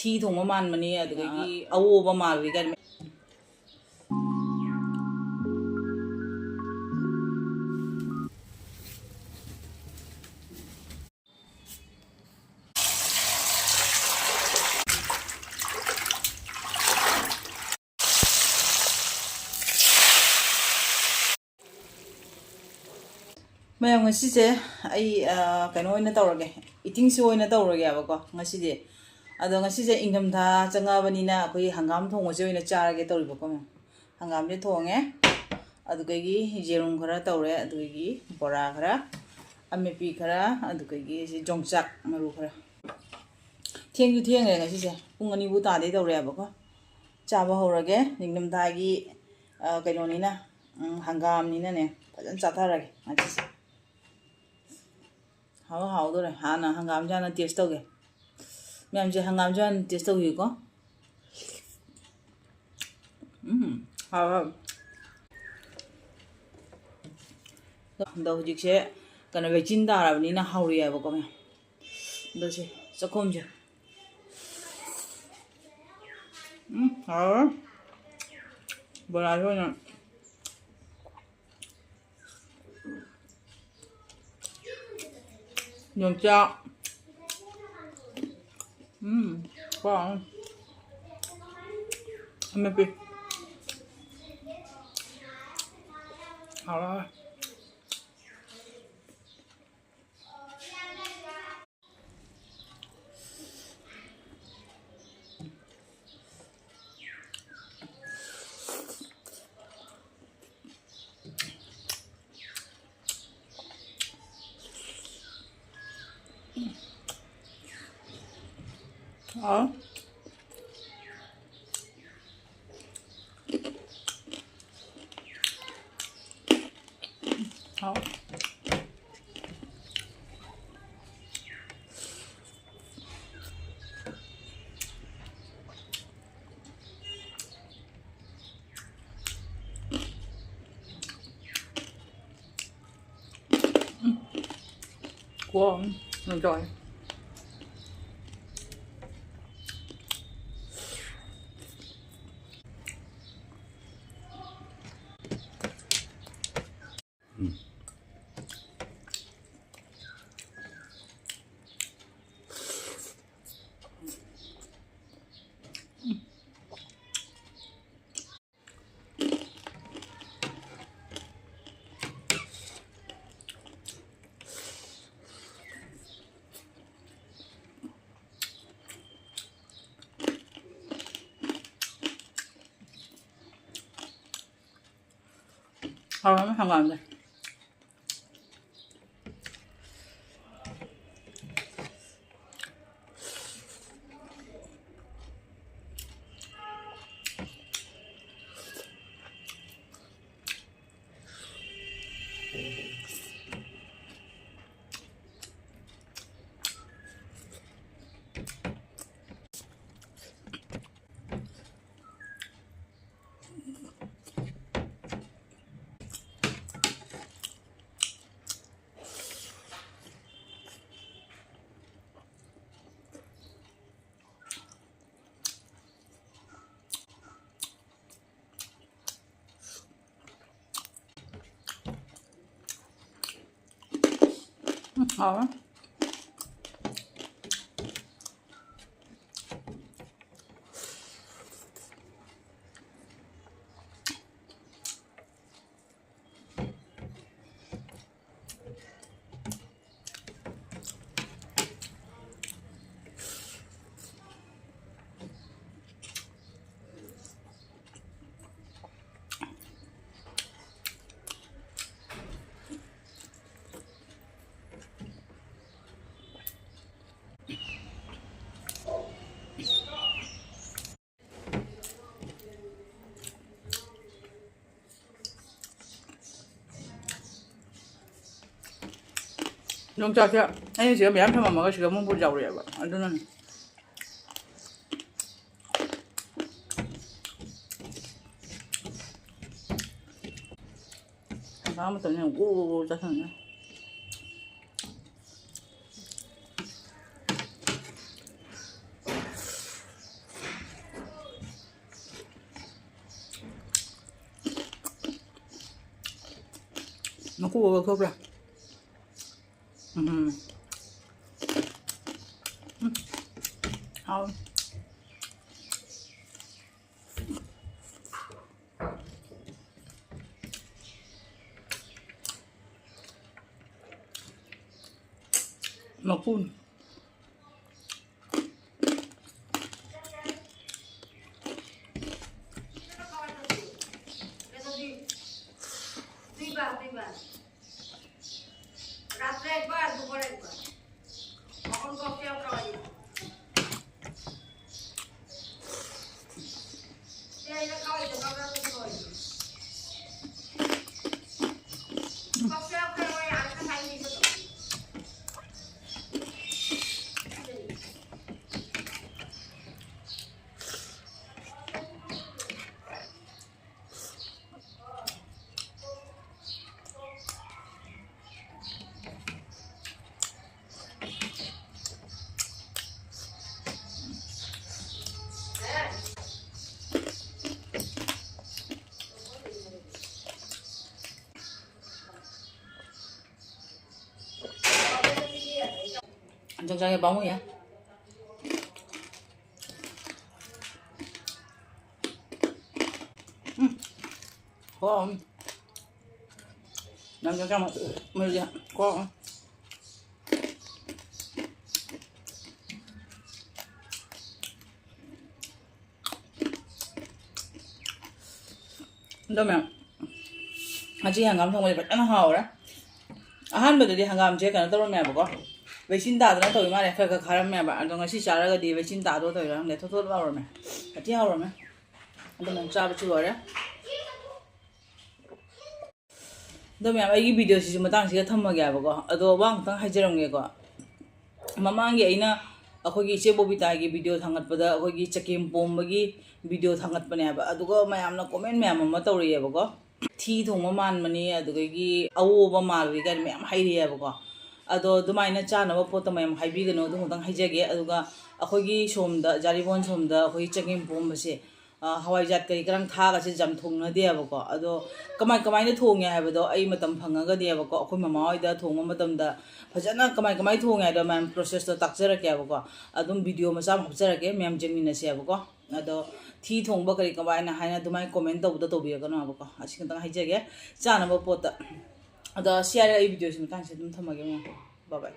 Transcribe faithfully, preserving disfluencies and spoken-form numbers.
ꯊꯤ ꯊꯣꯡꯕ ꯃꯥꯟꯕꯅꯤ, ꯑꯗꯨꯗꯒꯤ ꯑꯋꯣꯕ ꯃꯥꯜꯂꯤ ꯀꯥꯏꯅ꯫ ꯃꯌꯥꯝ, ꯉꯁꯤꯁꯦ ꯑꯩ, ꯑ, ꯀꯩꯅꯣ ꯑꯣꯏꯅ ꯇꯧꯔꯒꯦ, eating show ꯑꯣꯏꯅ ꯇꯧꯔꯒꯦꯕꯀꯣ ꯉꯁꯤꯗꯤ꯫ ꯑꯗꯣ ꯉꯁꯤꯁꯦ ꯏꯪꯊꯝꯊꯥ ꯆꯪꯉꯛꯑꯕꯅꯤꯅ ꯑꯩꯈꯣꯏ ꯍꯪꯒꯥꯝ ꯊꯣꯡꯕꯁꯦ ꯑꯣꯏꯅ ꯆꯥꯔꯒꯦ ꯇꯧꯔꯤꯕꯀꯣ, ꯃꯌꯥꯝ꯫ ꯍꯪꯒꯥꯝꯁꯦ ꯊꯣꯡꯉꯦ, ꯑꯗꯨꯗꯒꯤ ꯌꯦꯔꯨꯝ ꯈꯔ ꯇꯧꯔꯦ, ꯑꯗꯨꯗꯒꯤ ꯕꯣꯔꯥ ꯈꯔ, ꯑꯃꯦꯠꯄꯤ ꯈꯔ, ꯑꯗꯨꯗꯒꯤ ꯁꯤ ꯌꯣꯡꯆꯥꯛ ꯃꯔꯨ ꯈꯔ꯫ ꯊꯦꯡꯁꯨ ꯊꯦꯡꯉꯦ ꯉꯁꯤꯁꯦ, ꯄꯨꯡ ꯑꯅꯤꯕꯨ ꯇꯥꯗꯩ ꯇꯧꯔꯦꯕꯀꯣ꯫ ꯆꯥꯕ ꯍꯧꯔꯒꯦ꯫ ꯅꯤꯡꯊꯝꯊꯥꯒꯤ, ꯑ, ꯀꯩꯅꯣꯅꯤꯅ, ꯎꯝ, ꯍꯪꯒꯥꯝꯅꯤꯅꯅꯦ, ꯐꯖꯅ ꯆꯥꯊꯔꯒꯦ ꯉꯁꯤꯁꯦ꯫ ꯍꯥꯎ ꯍꯥꯎꯗꯣꯔꯦ꯫ ꯍꯥꯟꯅ ꯍꯪꯒꯥꯝꯁꯦ ꯍꯥꯟꯅ taste ꯇꯧꯒꯦ꯫ ꯃꯌꯥꯝꯁꯦ ꯍꯪꯒꯥꯝꯁꯦ ꯍꯥꯟꯅ taste ꯇꯧꯕꯤꯌꯨꯀꯣ꯫ ꯎꯝ, ꯍꯥꯎ ꯍꯥꯎ꯫ ꯑꯗꯣ ꯍꯧꯖꯤꯛꯁꯦ ꯀꯩꯅꯣ, ꯂꯩꯆꯤꯟ ꯇꯥꯔꯕꯅꯤꯅ ꯍꯧꯔꯤꯑꯕꯀꯣ, ꯃꯌꯥꯝ꯫ ꯑꯗꯣ ꯁꯤ ꯆꯥꯛꯈꯣꯝꯁꯦ꯫ ꯎꯝ, ꯍꯥꯎꯔꯦ꯫ ꯕꯣꯔꯥꯁꯦ ꯑꯣꯏꯅ ꯌꯣꯡꯆꯥꯛ꯫ ꯎꯝ, ꯀꯣ꯫ ꯑꯃꯦꯠꯄꯤ꯫ ꯍꯥꯎꯔꯦ꯫ ꯍꯥꯎ꯫ ꯍꯥꯎ꯫ Wow, enjoy. ꯍꯥꯎꯔꯝꯃꯦ ꯍꯪꯒꯥꯝꯗꯣ꯫ ꯎꯝ, ꯍꯥꯎꯋꯦ꯫ ꯌꯣꯡꯆꯥꯛꯁꯦ ꯑꯩꯅ ꯁꯤꯗ ꯃꯌꯥꯝ ꯊꯝꯃꯝꯃꯒ ꯁꯤꯗ ꯑꯃꯨꯛ ꯌꯥꯎꯔꯛꯑꯦꯕ, ꯑꯗꯨꯅꯅꯦ꯫ ꯍꯪꯒꯥꯝ ꯃꯇꯝꯅꯤꯅ ꯒꯣ ꯒꯣ ꯒꯣ ꯆꯥꯁꯤꯟꯕꯅꯦ꯫ ꯃꯀꯨꯒ ꯂꯧꯊꯣꯛꯄ꯭ꯔꯥ? ꯎꯝ꯫ ꯎꯝ꯫ ꯍꯥꯎꯋꯤ꯫ ꯃꯀꯨꯅꯤ꯫ ꯆꯥꯒꯦ ꯄꯥꯝꯃꯨꯏꯌꯦ꯫ ꯎꯝ꯫ ꯍꯣ꯫ ꯅꯪ ꯆꯥꯛ ꯆꯥꯃ-, ꯃꯔꯨꯗꯤ ꯀꯣ꯫ ꯑꯗꯣ ꯃꯌꯥꯝ, ꯉꯁꯤ ꯍꯪꯒꯥꯝ ꯊꯣꯡꯕꯁꯦ ꯐꯖꯅ ꯍꯥꯎꯔꯦ꯫ ꯑꯍꯥꯟꯕꯗꯗꯤ ꯍꯪꯒꯥꯝꯁꯦ ꯀꯩꯅꯣ ꯇꯧꯔꯝꯃꯦꯕꯀꯣ, ꯕꯦꯁꯤꯟ ꯇꯥꯗꯅ ꯇꯧꯔꯤ ꯃꯥꯜꯂꯦ, ꯈꯔ ꯈꯔ ꯈꯥꯔꯝꯃꯦꯕ꯫ ꯑꯗꯣ ꯉꯁꯤ ꯆꯥꯔꯒꯗꯤ ꯕꯦꯁꯤꯟ ꯇꯥꯗꯣ ꯇꯧꯔꯤꯔꯥ ꯈꯪꯗꯦ, ꯊꯣꯠ ꯊꯣꯠ ꯂꯥꯎꯔꯝꯃꯦ꯫ ꯑꯇꯤ ꯍꯥꯎꯔꯝꯃꯦ꯫ ꯑꯗꯨ ꯃꯌꯥꯝ ꯆꯥꯕꯁꯨ ꯂꯣꯏꯔꯦ꯫ ꯑꯗꯣ ꯃꯌꯥꯝ, ꯑꯩꯒꯤ ꯚꯤꯗꯤꯑꯣꯁꯤꯁꯨ ꯃꯇꯥꯡꯁꯤꯗ ꯊꯝꯃꯒꯦꯕꯀꯣ꯫ ꯑꯗꯣ ꯋꯥ ꯑꯃꯇꯪ ꯍꯥꯏꯖꯔꯝꯒꯦꯀꯣ꯫ ꯃꯃꯥꯡꯒꯤ ꯑꯩꯅ ꯑꯩꯈꯣꯏꯒꯤ ꯏꯆꯦ ꯕꯣꯕꯤꯇꯥꯒꯤ ꯚꯤꯗꯤꯑꯣ ꯊꯥꯡꯒꯠꯄꯗ, ꯑꯩꯈꯣꯏꯒꯤ ꯆꯒꯦꯝ ꯄꯣꯝꯕꯒꯤ ꯚꯤꯗꯤꯑꯣ ꯊꯥꯡꯒꯠꯄꯅꯦꯕ꯫ ꯑꯗꯨꯒ ꯃꯌꯥꯝꯅ ꯀꯣꯃꯦꯟ ꯃꯌꯥꯝ ꯑꯃ ꯇꯧꯔꯛꯑꯦꯕꯀꯣ, "ꯊꯤ ꯊꯣꯡꯕ ꯃꯥꯟꯕꯅꯤ, ꯑꯗꯨꯗꯒꯤ ꯑꯑꯣꯕ ꯃꯥꯜꯂꯤ" ꯀꯥꯏꯅ ꯃꯌꯥꯝ ꯍꯥꯏꯔꯛꯑꯦꯕꯀꯣ꯫ ꯑꯗꯣ ꯑꯗꯨꯃꯥꯏꯅ ꯆꯥꯅꯕ ꯄꯣꯠꯇ ꯃꯌꯥꯝ ꯍꯥꯏꯕꯤꯒꯅꯨ, ꯑꯗꯨ ꯈꯛꯇꯪ ꯍꯥꯏꯖꯒꯦ꯫ ꯑꯗꯨꯒ ꯑꯩꯈꯣꯏꯒꯤ ꯁꯣꯝꯗ, ꯖꯥꯔꯤꯕꯣꯟ ꯁꯣꯝꯗ ꯑꯩꯈꯣꯏꯒꯤ ꯆꯒꯦꯝ ꯄꯣꯝꯕꯁꯦ, ꯑ, ꯍꯋꯥꯏꯖꯥꯠ ꯀꯔꯤ ꯀꯔꯥꯡ ꯊꯥꯛꯑꯒꯁꯦ ꯌꯥꯝ ꯊꯣꯡꯅꯗꯦꯕꯀꯣ꯫ ꯑꯗꯣ ꯀꯃꯥꯏ ꯀꯃꯥꯏꯅ ꯊꯣꯡꯉꯦ ꯍꯥꯏꯕꯗꯣ ꯑꯩ ꯃꯇꯝ ꯐꯪꯉꯒꯗꯤꯕꯀꯣ, ꯑꯩꯈꯣꯏ ꯃꯃꯥ ꯍꯣꯏꯗ ꯊꯣꯡꯕ ꯃꯇꯝꯗ ꯐꯖꯅ ꯀꯃꯥꯏ ꯀꯃꯥꯏ ꯊꯣꯡꯉꯦ ꯍꯥꯏꯗꯣ ꯃꯌꯥꯝ ꯄ꯭ꯔꯣꯁꯦꯁꯇꯣ ꯇꯥꯛꯆꯔꯛꯀꯦꯕꯀꯣ꯫ ꯑꯗꯨꯝ ꯚꯤꯗꯤꯑꯣ ꯃꯆꯥ ꯑꯃ ꯍꯥꯞꯆꯔꯛꯀꯦ, ꯃꯌꯥꯝ ꯌꯦꯡꯃꯤꯟꯅꯁꯦꯕꯀꯣ꯫ ꯑꯗꯣ ꯊꯤ ꯊꯣꯡꯕ ꯀꯔꯤ ꯀꯃꯥꯏꯅ ꯍꯥꯏꯅ ꯑꯗꯨꯃꯥꯏꯅ ꯀꯣꯃꯦꯟ ꯇꯧꯕꯗ ꯇꯧꯕꯤꯔꯛꯀꯅꯣꯕꯀꯣ꯫ ꯑꯁꯤ ꯈꯛꯇꯪ ꯍꯥꯏꯖꯒꯦ, ꯆꯥꯅꯕ ꯄꯣꯠꯇ꯫ ꯑꯗꯣ ꯁꯤ ꯍꯥꯏꯔꯒ ꯑꯩ ꯚꯤꯗꯤꯑꯣꯁꯤ ꯃꯇꯥꯡꯁꯤꯗ ꯑꯗꯨꯝ ꯊꯝꯃꯒꯦ ꯃꯌꯥꯝ꯫ ꯕꯥꯏ ꯕꯥꯏ꯫